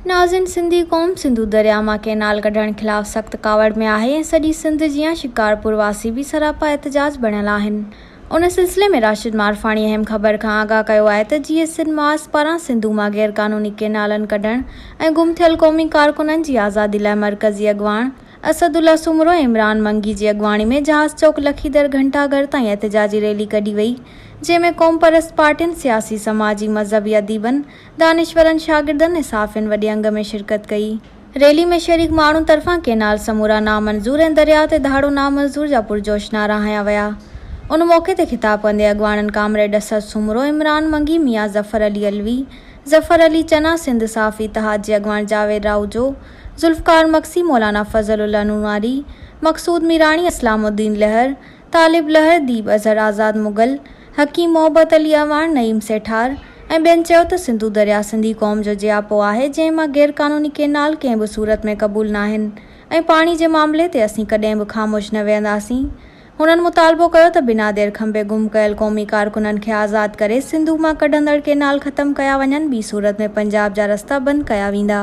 ناظرين سنڌي قوم سنڌو درياء مان ڪئنال ڪڍڻ خلاف سخت ڪاوڙ ۾ آهي ۽ سڄي سنڌ جيان شڪارپور واسي به سراپا احتجاج بڻيل آهن. ان سلسلي ۾ راشد مارفاڻي اهم خبر کان آگاهه ڪيو آهي ته جيئي سنڌ مارچ پاران سنڌو مان غيرقانوني ڪئنالن ڪڍڻ ۽ گم ٿيل قومي ڪارڪنن جي آزادي لاء مرڪزي اڳواڻ اسد الله سومرو ۽ عمران منگي جي اڳواڻي ۾ جهاز چوڪ لکيدر گهنٽا گهر تائين احتجاجي ريلي ڪڍي وئي، جنهن ۾ قومپرست پارٽين، سياسي، سماجي، مذهبي اديبن، دانشورن، شاگردن ۽ صحافين وڏي انگ ۾ شرڪت ڪئي. ريلي ۾ شريڪ ماڻهن طرفان ڪينال سمورا نامنظور ۽ درياء تي ڌاڙو نامنظور جا پرجوش نعرا هنيا ويا. ان موقعي تي خطاب ڪندي اڳواڻن ڪامريڊ اسد سومرو، عمران منگي، ميان ظفر علي علوي، ظفر علي چنا، سنڌ صحافي اتحاد جي اڳواڻ جاويد راهوجو، ذوالفقار مگسي، مولانا فضل الله نوناري، مقصود ميراڻي، اسلام الدين لهر، طالب لهر، ديب اظهر آزاد مغل، حڪيم محبت علي اعواڻ، نعيم سيٺار ۽ ٻين چيو ته سنڌو درياء سنڌي قوم جو جياپو آهي جنهن مان غير قانوني ڪينال ڪنهن به صورت ۾ قبول ناهن ۽ پاڻي جي معاملي تي اسين ڪڏهن به خاموش نه ويهنداسين هنن مطالبو ڪيو ته بنا دير کنڀي گم ڪيل قومي ڪارڪنن کي آزاد ڪري سنڌو مان ڪڍندڙ ڪينال ختم ڪيا وڃن ٻي صورت ۾ پنجاب جا رستا بند ڪيا ويندا.